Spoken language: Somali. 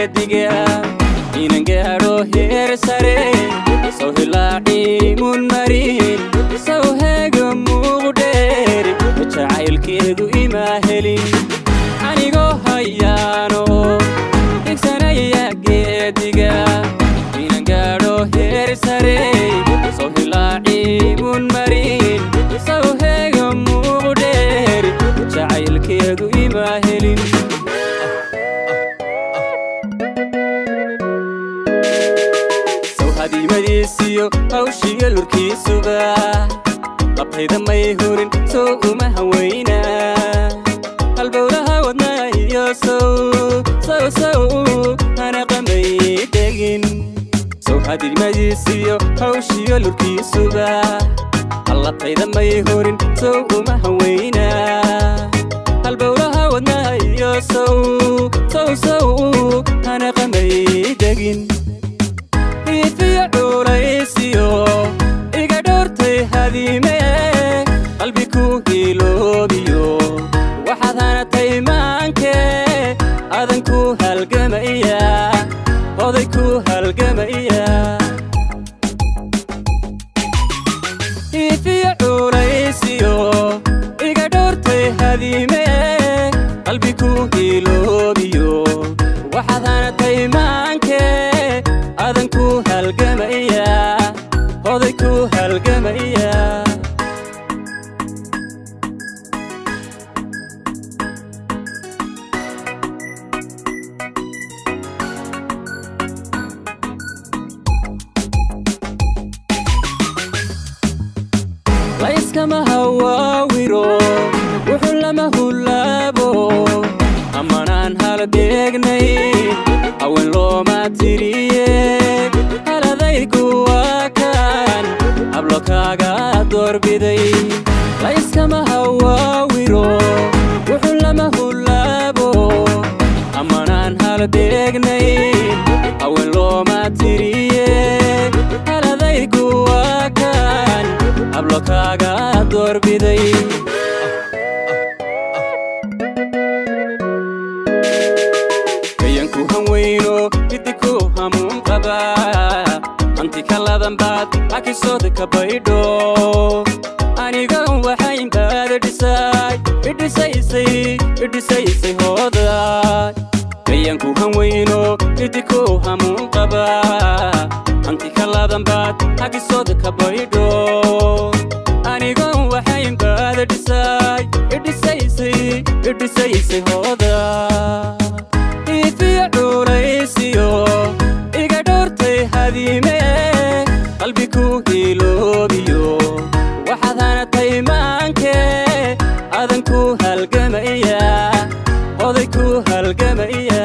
Geediga inan gaadho heer sare, sow hilaaciimun marin, sow heega muuqdheer jacaylkeedu ima helin. Anigoo hayaano higsanaya geediga inan gaadho heer sare, sow hilaaciimun marin, sow heega muuqdheer jacaylkeedu ima helin. Sow hadiimadiisiyo hawshiyo lurkiisuba qabtayda may hurin, sow uma hawayna halbowlaha wadnaa iyo sow sow sow hana qamay dhegin. Sow hadiimadiisiyo hawshiyo lurkiisuba allabtayda may hurin, sow uma hawayna halbowlaha wadnaa iyo sow sow sow hana qamay degin. Iifiyo culaysiyo iga dhowrtay hadiime, qalbi ku hiloobiyo waxaad hanatay maanke adan ku halgamaya, oday ku halgamaya. Iifiyo culaysiyo iga dhowrtay hadiime, qalbi ku hiloobiyo waxaad hanatay maanke adan ku halgamaya, oday ku halgamaya. Layskama hawaawiro, wuxuu lama hulaabo amanaan halbeegnay, haween looma tiriye haladaygu waa kan hablo kaaga doorbiday. Layskama hawaawiro, wuxuu lama hulaabo amanaan halbeegnay, haween looma tiriye haladaygu waa kan hablo kaaga doorbiday. Gayanku hanweyno hiddi ku hamuun qaba, hanti ka ladan baad hakisooda ka baydho. Anigan waxayn baad dhisay idhisaysay idhisaysay hooda. Gayanku hanweyno hiddi ku hamuun qaba, hanti ka ladan baad hakisooda ka baydho. Anigan waxayn baad dhisay idhisaysay idhisaysay hooda. Iifiyo culaysiyo iga dhowrtay hadiime, qalbi ku hiloobiyo waxaad hanatay maanke adan ku halgamaya, oday ku halgamaya.